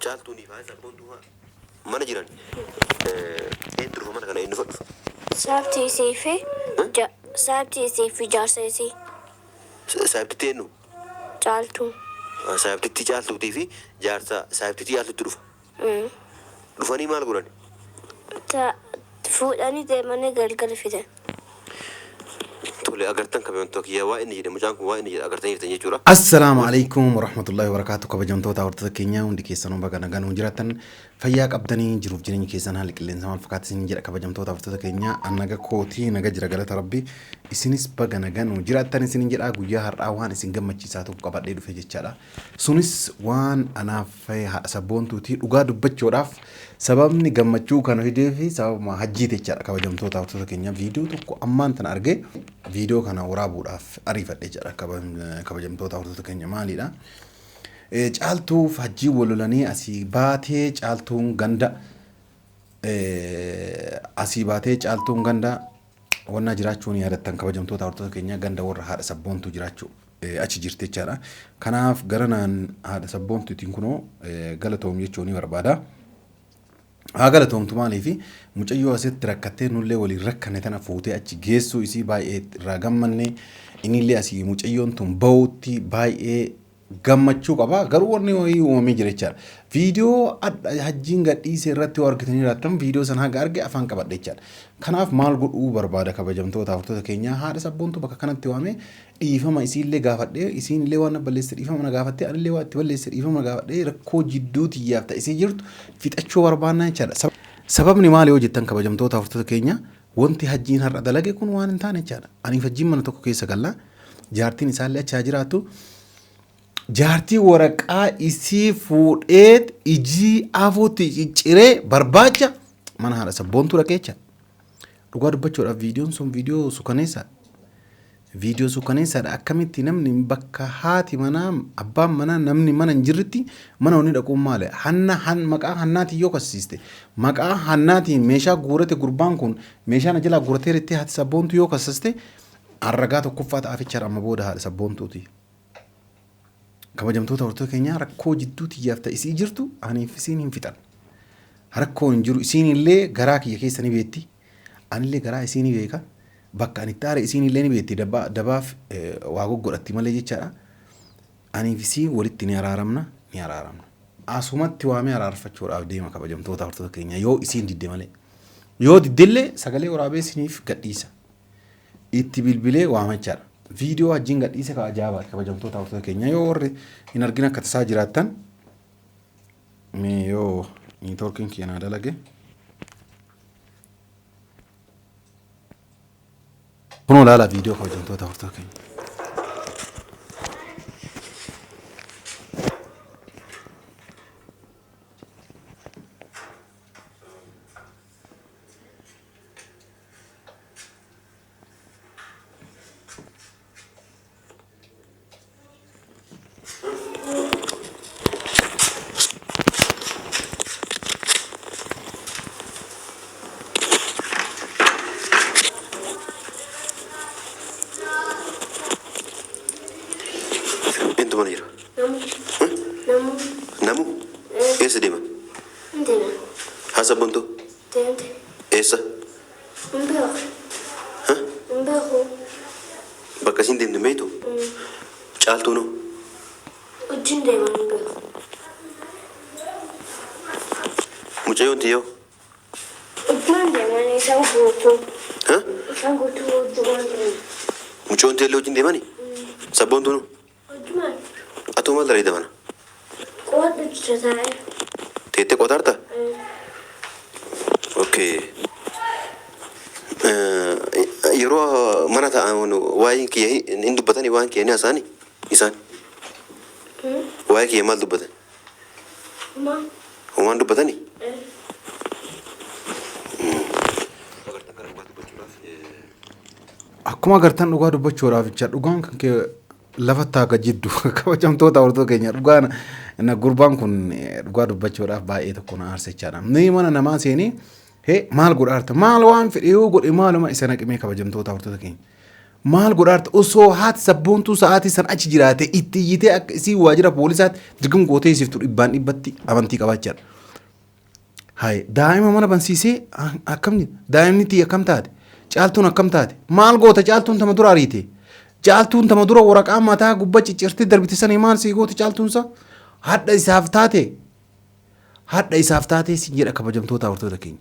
Caaltuunii fi haati sabboontuu faa mana jiran eentu dhufa mana kana eenyu fa dhufa? Saabtii isii fi ja, saabtii isii fi jaarsa isii. Saahibtitti eenyu? Caaltuu. Saahibtitti Caaltuutii fi jaarsa saahibtitti Caaltuutti dhufa. Dhufanii maal godhan? Ta fuudhanii deemanii galgala fidan. Tole agartan kabajamtoota kiyya waa inni jedhe mucaan kun waa inni jedhe agartanii jirtan jechuudha. Assalaamu alaikum warahmatullahi wabarakatuh. Kabajamtoota hordoftoota keenya hundi keessanuu baga nagaan nuun jiraattan, fayyaa qabdanii, jiruuf jireenyi keessan haalli qilleensa maal fakkaata isin jedha. Kabajamtoota hordoftoota keenya, an naga kootii, naga jira, galata rabbi. Isinis baga nagaan nuun jiraattan isin jedha. Guyyaa har'aa waan isin gammachiisaa tokko qabadhee dhufe jechaadha. Sunis waan anaaf haadha sabboontuuti. Dhugaa dubbachuudhaaf sababni gammachuu kana fidee fi sababuma hajjiiti jechaadha. Kabajamtoota hordoftoota keenya, viidiyoo tokko ammaan tana argee viidiyoo kana waraabuudhaaf ariifadhe jechaadha. Kabajamtoota hordoftoota keenya, maaliidha? Caaltuuf hajjii wal lolanii asii baatee caaltuun ganda asii baatee caaltuun ganda wannaa jiraachuu ni yaadattan, kabajamtoota hordoftoota keenya, ganda warra haadha sabboontuu jiraachuu achi jirti jechaadha. Kanaaf gara naan haadha sabboontuutiin kunoo galatoom jechuu ni barbaada. Haa galatoomtu, maaliifi mucayyoo asitti rakkattee nullee waliin rakkanne tana fuutee achi geessuu isii baay'ee irraa gammanne. Innillee asii mucayyoon tun bahuutti baay'ee gammachuu qaba. Garuu wanni wayii uumamee jira jechaadha. Viidiyoo hajjiin gadhiise irratti yoo argitanii jiraattan, viidiyoo sana haga arge afaan qabadhe jechaadha. Kanaaf maal godhuu barbaada, kabajamtoota hordoftoota keenyaa? Haadha sabboontuu bakka kanatti waamee dhiifama isiillee gaafadhee, isiinillee waan na balleesse dhiifama na gaafattee, anillee waan itti balleesse dhiifama na gaafadhee, rakkoo jidduu tiyyaaf ta'e isii jirtu fixachuu barbaannaa jechaadha. Sababni maali yoo jettan, kabajamtoota hordoftoota keenya, wanti hajjiin har'a dalage kun waan hin taane jechaadha. Aniif hajjiin mana tokko keessa galla. Jaartiin isaallee achi haa jiraattu. Jaartii waraqaa isii fuudhee ijii afuutti cicciree barbaacha mana haadha sabboontuu dhaqee jecha. Dhugaa dubbachuudhaaf viidiyoon sun viidiyoo sukaneessa. Viidiyoo sukaneessaadha. Akkamitti namni bakka haati manaa, abbaan manaa, namni mana hin jirritti mana wanni dhaquun maali? Hanna han maqaa hannaatiin yoo kassiiste, maqaa hannaatiin meeshaa guurate, gurbaan kun meeshaa na jalaa guuratee jettee haati sabboontuu yoo kassaste, ragaa tokkoffaa ta'aaf jechaadha amma booda haadha sabboontuuti. Kabajamtoota hordoftoota keenyaa, rakkoo jidduu tiyyaaf ta'e isii jirtu aniif isiin hin fixan. Rakkoo hin jiru, isiin illee garaa kiyya keessa ni beekti. Anillee garaa isii ni beeka. Bakka ani itti aare isiin illee ni beekti. Dabaaf waa goggodhatti malee jechaadha. Aniif isiin walitti ni araaramna, ni araaramna. Asumatti waamee araarfachuudhaaf deema, kabajamtoota hordoftoota keenya, yoo isiin didde malee. Yoo diddellee sagalee waraabee isiniif gadhiisa. Itti bilbilee waamachaadha. Viidiyoo wajjin gadhiise ka ajaa'ibaati, kabajamtoota hordoftoota keenya, yoo warri hin argin akka tasaa jiraattan, mee yoo niitoorkiin kiyya naa dalage. Kunoo ilaalaa viidiyoo, kabajamtoota hordoftoota keenya. Eentu mana jira? Namu. Namu. Namu? Eessa deema? Hin deeman. Haa sabboontuu? Deemte. Eessa? Hin beeku. Hin beeku. Bakka isiin deemtu hin beektu? Caaltuunoo? Wajjin deeman, hin beeku. Mucayyoon tiyyoo? Wajjumaan deeman isaan guutuu. Ha? Isaan guutuu wajjumaan deeman. Mucayyoon tiyyoo wajjin deemani? Sabboontuunoo? Wajjumaan. Atoo maal dalagda mana? Qo'adhu jira taa'ee. Teettee qotaarta? Okay. Yeroo mana taa'an waa'een kiyya hin dubbatanii, waan kiyya ni haasa'anii isaan? Waa'ee kiyya maal dubbatan? Uma. Homaan dubbatanii? Agartan kana dhugaa dubbachuudhaaf Akkuma agartan, dhugaa dubbachuudhaaf jecha dhugaan kan kee lafatti haa jiddu. Kabajamtoota hordoftoota keenya, dhugaan na gurbaan kun dhugaa dubbachuudhaaf baay'ee tokko na aarse jechaadha. Mee mana namaa seenee hee maal godha harta, maal waan fedhe yoo godhe maaluma isa naqimee? Kabajamtoota hordoftoota keenya. Maal godhaarta osoo haati sabboontuu sa'aatii san achi jiraate itti iyyitee akka isii waajjira poolisaatti dirqama gootee isiiftu dhibbaan dhibbatti amantii qabaachaadha. Hayi daa'ima mana bansiisee akkam daa'imni tiyya akkam taate caaltuun akkam taate maal goota caaltuun tama dura ariite caaltuun tama dura waraqaa mataa gubba ciccirtee darbite sanii maal sii gooti caaltuun sa hadha isaaf taate hadha isaaf taatee sin jedha kabajamtoota hordoftoota keenya.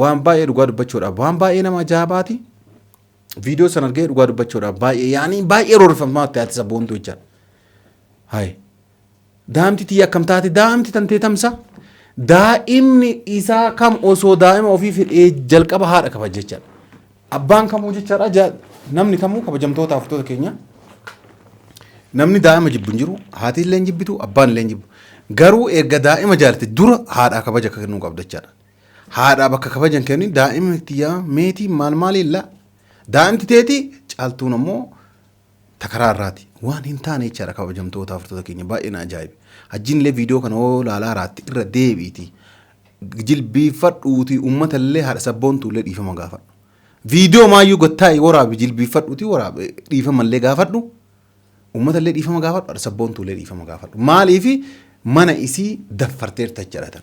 Waan baay'ee dhugaa dubbachuudhaaf waan baay'ee nama ajaa'ibaati. Viidiyoo san argee dhugaa dubbachuudhaaf baay'ee yaanii baay'ee roorrifamaa ta'e ati sabboontuu jechaadha. Hayi. Daa'imti tiyya akkam taate daa'imti tantee tamsa. Daa'imni isaa kam osoo daa'ima ofii fedhee jalqaba haadha kabaja jechaadha. Abbaan kamuu jechaadha namni kamuu kabajamtoota hordoftoota keenya. Namni daa'ima jibbu hin jiru haati illee hin jibbitu abbaan illee hin jibbu. Garuu erga daa'ima jaalate dura haadhaa kabaja akka kennuu qabda jechaadha. Haadhaa bakka kabaja hin kennin daa'imni tiyyaa meetii maal maaliin laa. Daa'imti teetii caaltuun ammoo takaraa irraati. Waan hin taane jechaadha kabajamtoota hordoftoota keenya baay'ee na ajaa'ibe. Hajjiin illee viidiyoo kana hoo laalaa raatti irra deebiiti. Jilbiifadhuuti uummata illee haadha sabboontuu illee dhiifama gaafadhu. Viidiyoo maayyuu gattaa'i waraabi jilbiifadhuuti waraabi dhiifama illee gaafadhu. Uummata illee dhiifama gaafadhu haadha sabboontuu illee dhiifama gaafadhu. Maaliifi mana isii daffarteerta jechaadha tan.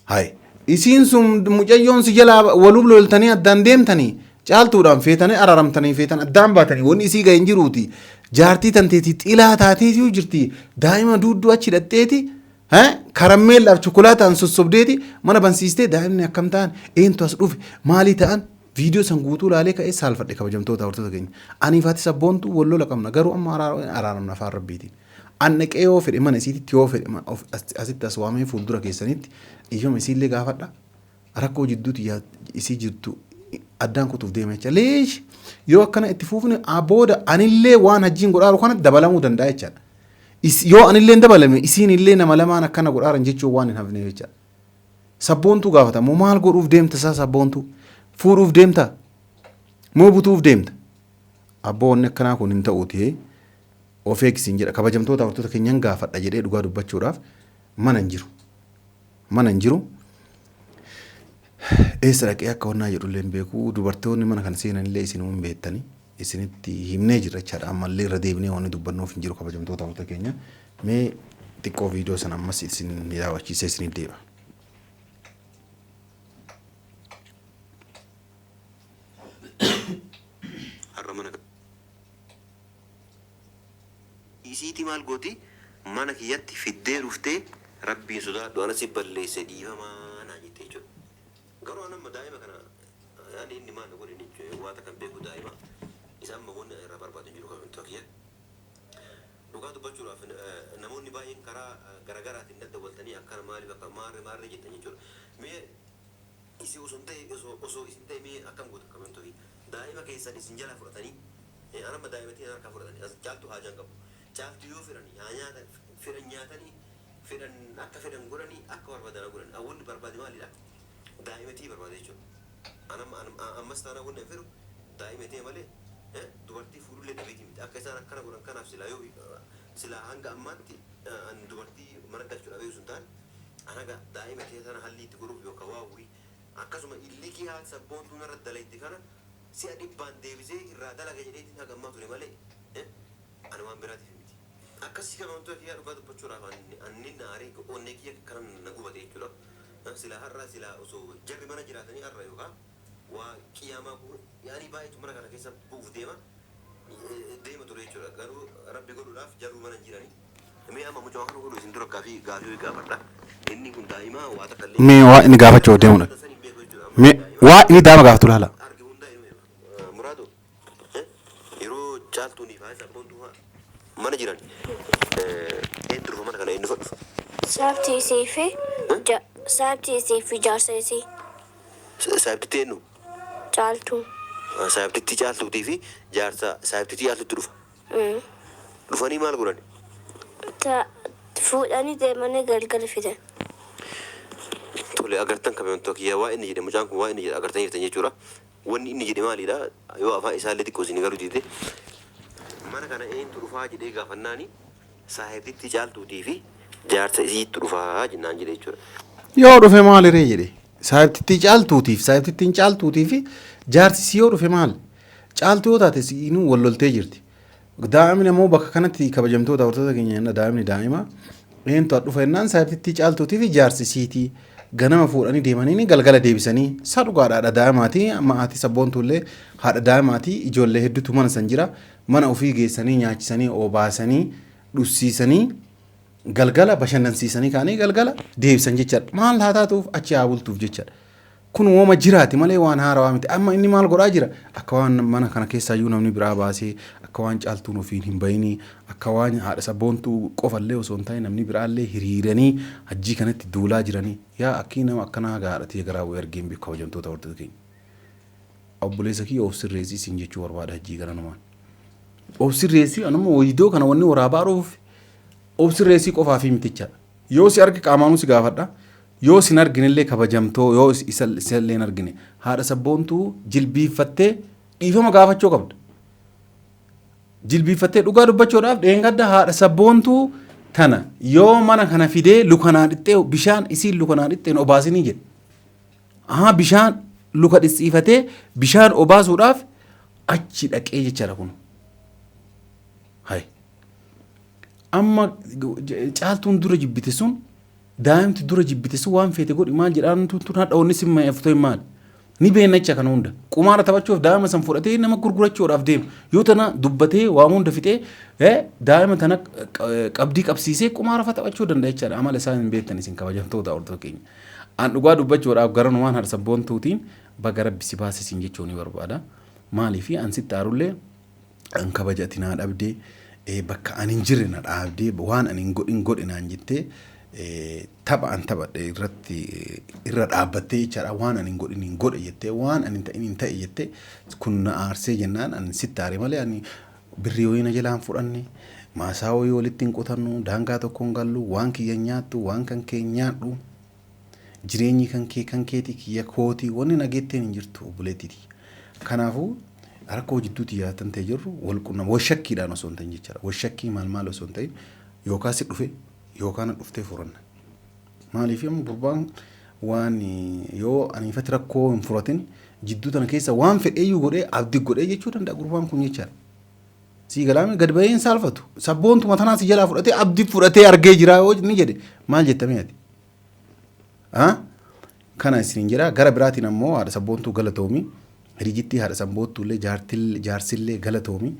Hayi. Isiin sun mucayyoon si jalaa waluuf loltanii addaan deemtanii caaltuudhaan feetanii araaramtanii feetan addaan baatanii wanni isii ga'e hin jiruuti. Jaartii tanteetii xilaa taateetii jirti. Daa'ima duudduu achi hidhatteeti. Karammeellaaf chokolaataan sossobdeeti mana bansiistee daa'imni akkam ta'an eentu as dhufe maalii ta'an viidiyoo san guutuu laalee ka'ee saalfadhe kabajamtoota hordoftoota keenya. Aniif ati sabboontuu wal lola qabna garuu amma araaramna afaan rabbiitiin. An dhaqee yoo fedhe mana isiititti yoo fedhe asitti as waamee fuuldura keessanitti dhiifama isiillee gaafadha. Rakkoo jidduu tiyyaa isii jirtu addaan kutuuf deema jecha. Leesh yoo akkana itti fuufne booda anillee waan hajjiin godhaaru kana dabalamuu danda'a jechaadha. Yoo anillee hin dabalame isiin illee nama lamaan akkana godhaaran jechuun waan hin hafne jechaadha. Sabboontuu gaafata moo maal godhuuf deemta isaa sabboontuu? Fuudhuuf deemta? Moo butuuf deemta? Abboo wanni akkanaa kun hin ta'uuti. Of eegi siin jedha kabajamtoota hordoftoota keenyan gaafadha jedhee dhugaa dubbachuudhaaf mana hin jiru. Mana hin jiru. Eessa dhaqee akka wannaa jedhullee hin beeku. Dubartoonni mana kana seenanillee isinuu hin beektani. Isinitti himnee jirra jechaadha. Ammallee irra deebinee wanni dubbannuuf hin jiru kabajamtoota hordoftoota keenya. Mee xiqqoo viidiyoo sana ammas isin daawwachiisee isiniif deeba. Har'a mana isiiti maal gooti mana kiyyatti fiddee dhuftee rabbiin sodaadhu ana si balleesse dhiifamaa naan jette jechuudha. Garuu an amma daa'ima kana yaani inni maal na godhe inni waa takka hin beeku daa'ima isa amma wanni ani irraa barbaadu hin jiru kabajamtoota kiyya. Dhugaa dubbachuudhaaf namoonni baay'een karaa garagaraatiin daddawwaltanii akkana maaliif akka maarre maarre jettan jechuudha. Mee isin osoo hin ta'e osoo isin ta'e mee akkam goota kabajamtoota kiyya. Daa'ima keessan isin jalaa fudhatanii An amma daa'ima tiyya narkaa fudhatani as caaltu haajaa hin qabu caaltu yoo fedhani haa nyaatan fedhan nyaatani fedhan akka fedhan godhani akka barbaadan haa godhani an wanni barbaade maalidha daa'ima tiyya barbaade jechuudha an amma an ammas taanaan wanni an fedhu daa'ima tiyya malee dubartii fuudhullee dhabeetii miti akka isaan akkana godhan kanaaf silaa yoo silaa hanga ammaatti an dubartii mana galchu dhabee osoo hin taane an haga daa'ima tiyya tana hallii itti godhuuf yookaan waawwii akkasuma illikii haati sabboontuu narra dalayde kana si'a dhibbaan deebisee irraa dalaga jedheetiin haga ammaa ture malee ani waan biraatiif miti. Akkasii kana wantoota kiyyaa dhugaa dubbachuudhaaf anni naaree onnee kiyya kanan na gubate jechuudha. Silaa har'a silaa osoo jarri mana jiraatanii har'a yookaan waa qiyaamaa yaanii baay'eetu mana kana keessa bu'uuf deema deema ture jechuudha. Garuu rabbi godhuudhaaf jarru mana hin jiranii. Mee amma mucaa kana godhu isin dura gaafii gaafii gaafadha. Inni kun daa'imaa waa takka illee. Mee waa inni gaafachuu deemudha. Mee waa inni daa'ima gaafatu laala. Arge hundaa inuma muraadu yeroo caaltuunii fi sabboontuu fa'aa mana jiran eenyu dhufa mana kana eenyu dhufa? Saabtii isii fi saabtii isii fi jaarsa isii. Saabtitti eenyu? Caaltuu. Saabtitti caaltuutii fi jaarsa saabtitti caaltuutti dhufa. Dhufanii maal godhan? Ta fuudhanii deemanii galgala fidan. Tole agartan kabajamtoota kiyya waa inni jedhe mucaan kun waa inni jedhe agartanii jirtan jechuudha. Wanni inni jedhe maalidha? Yoo afaan isaallee xiqqoo isin galuu dide mana kana eenyutu dhufaa jedhee gaafannaani saahibtitti caaltuutii fi jaarsa isiittu dhufaa jennaan jedhe jechuudha. Yoo dhufe maaliree jedhe. Saahibtittii caaltuutiif saahibtittiin caaltuutii fi Jaarsi si yoo dhufe maal? Caaltuu yoo taate siinuu wal loltee jirti. Daa'imni ammoo bakka kanatti, kabajamtoota hordoftoota keenya jenna, daa'imni daa'ima. Eentu dhufa jennaan saayibtittii caaltuutii fi jaarsi siitii ganama fuudhanii deemanii galgala deebisanii isaa dhugaadha. Haadha daa'imaati, amma haati sabboontuullee haadha daa'imaati, ijoollee hedduutu mana san jira. Mana ofii geessanii nyaachisanii, obaasanii, dhussiisanii, galgala bashannansiisanii kaanii galgala deebisan jechaadha. Maal haa taatuuf achi haa bultuuf jechaadha. Kun wooma jiraati malee waan haarawaa miti. Amma inni maal godhaa jira? Akka waan mana kana keessaayyuu namni biraa baasee, akka waan caaltuun ofiin hin bayinii, akka waan haadha sabboontuu qofallee osoo hin taane namni biraallee hiriiranii hajjii kanatti duulaa jiranii. Yaa akkii nama akkanaa gaadhatee garaa bu'ee argeen beeku, kabajamtoota hordoftoota keenya. Obboleessa kiyya, of sirreessii siin jechuu barbaada hajjii gara namaan. Of sirreessii. Anuma wayidoo kana wanni waraabaa dhufuuf of sirreessii qofaa fi mitichaadha. Yoo si arge qaamaanuu si gaafadha. Yoo sin arginellee, kabajamtoo, yoo isallee hin argine, haadha sabboontuu jilbiiffattee dhiifama gaafachuu qabda. Jilbiiffattee dhugaa dubbachuudhaaf, dheengadda haadha sabboontuu tana yoo mana kana fidee lukanaa dhixxee bishaan isiin lukanaa dhixxeen obaasinii jedhe. Ahaa, bishaan luka dhissiifatee bishaan obaasuudhaaf achi dhaqee jechaadha kun. Hai. Amma caaltuun dura jibbite sun, daa'imti dura jibbite sun, waan feete godhi maal jedhaan tun hadha wanni sin ma'eeftoo maal? Ni beekna jecha kana hunda. Qumaara taphachuuf daa'ima san fudhatee nama gurgurachuudhaaf deema. Yoo tana dubbatee waan hunda fixee daa'ima tana qabdii qabsiisee qumaara fa taphachuu danda'a jechaadha. Amala isaa hin beektan isin, kabajamtoota hordoftoota keenya. An dhugaa dubbachuudhaaf gara numaan haadha sabboontuutiin baga rabbi si baase siin jechuu ni barbaada. Maaliif an sitti aarullee, an kabaja ati naa dhabdee, bakka an hin jirre na dhaabdee, waan an hin godhin godhe naan jettee, tapha an taphadhe irratti irra dhaabbattee jechaadha. Waan an hin godhin hin godhe jettee, waan an hin ta'in hin ta'e jettee, kun na aarsee jennaan an sitti aare malee, ani birrii wayii na jalaan fudhanne, maasaa wayii walitti hin qotannu, daangaa tokko hin gallu, waan kiyya nyaattu, waan kan kee nyaadhu, jireenyi kan kee kan keetii, kiyya kootii, wanni nageetteen hin jirtu, obboleettiiti. Kanaafuu rakkoo jidduutti yaatan ta'e jirru wal qunnama wal shakkiidhaan osoo hin ta'in jechaadha. Wal shakkii maal maal osoo hin ta'in, yookaan si dhufe yookaan na dhuftee furanna. Maaliif amma gurbaan waan yoo aniifatti rakkoo hin furatin jidduu tana keessa waan fedheeyyuu godhee abdii godhee jechuu danda'a gurbaan kun jechaadha. Sii galaame gad bahee hin saalfatu. Sabboontuma tanaa si jalaa fudhatee abdii fudhatee argee jira yoo inni jedhe maal jettamee ati? Kana isiniin jedha. Gara biraatiin ammoo haadha sabboontuu galatoomi. Hirijitti haadha sabboontuullee jaarsillee galatoomi.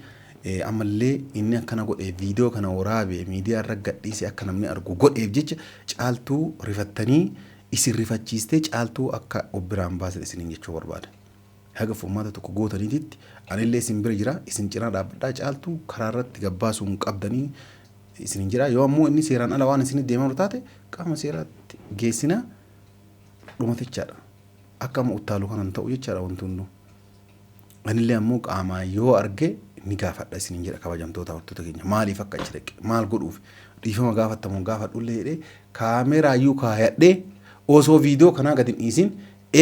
Ammallee inni akkana godhee viidiyoo kana waraabee miidiyaa irra gadhiisee akka namni argu godheef jecha caaltuu rifattanii isin rifachiistee caaltuu akka of biraan baasan isiniin jechuu barbaada. Haga furmaata tokko gootaniititti anillee isin bira jira, isin cinaa dhaabbadhaa, caaltuu karaa irratti gabbaasuu hin qabdanii isiniin jira. Yoo ammoo inni seeraan ala waan isinit deemaa jiru taate, qaama seeraatti geessina, dhumatichaadha. Akka amma uttaalu kanan ta'u jechaadha wanti hunduu. Anillee ammoo qaamaan yoo arge ni gaafadha isiniin jedha, kabajamtoota hordoftoota keenya. Maaliif akka achi dhaqe, maal godhuuf, dhiifama gaafattamu gaafadhullee jedhee kaameraayyuu kaayadhee osoo viidiyoo kanaa gadi hin dhiisin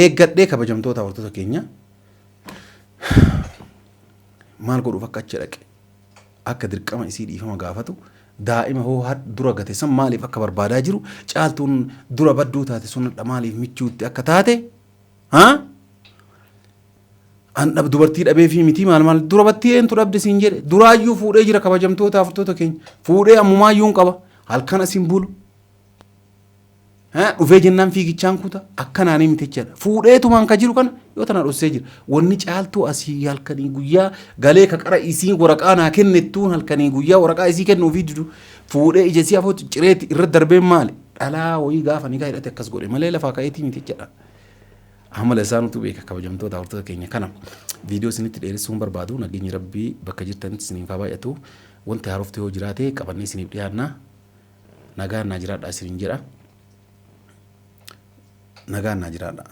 eeggadhee, kabajamtoota hordoftoota keenya, maal godhuuf akka achi dhaqe, akka dirqama isii dhiifama gaafatu, daa'ima hoo dura gate san maaliif akka barbaadaa jiru, caaltuun dura badduu taate sun hadha maaliif michuutti akka taate, haa an dhab dubartii dhabee fi miti maal maal dura battii eentu dhabde siin jedhe? Duraayyuu fuudhee jira, kabajamtoota hordoftoota keenya, fuudhee ammumaayyuu hin qaba. Halkan asin bulu dhufee jennaan fiigichaan kuta akkanaanii miti jechaadha. Fuudheetumaan ka jiru kana yoo tana dhossee jira. Wanni caaltuu asii halkanii guyyaa galee ka qara isii waraqaa naa kennettuun halkanii guyyaa waraqaa isii kennuufii didu fuudhee ija isii afoo cireetti irra darbeen maali? Dhalaa wayii gaafa ni hidhate akkas godhe malee lafaa ka'eetii miti jechaadha. Amala isaa nutu beeka, kabajamtoota hordoftoota keenya. Kana viidiyoo isinitti dheeressuu hin barbaadu. Nageenyi rabbii bakka jirtanitti isiniif haa baay'atu. Wanti haarofti yoo jiraate qabannee isiniif dhiyaanna. Nagaan naa jiraadha isiniin jedha. Nagaan naa jiraadha.